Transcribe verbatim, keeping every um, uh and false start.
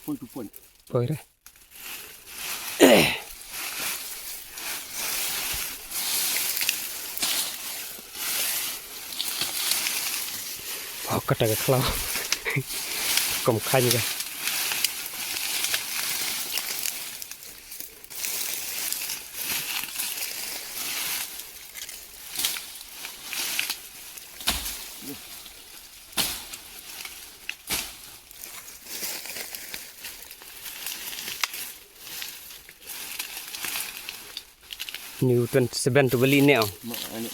Point to point. Poi re. Pau kata ka khlaw. Kom khang ka. Ni u twenty-seven tu beli ne. Ma, ani.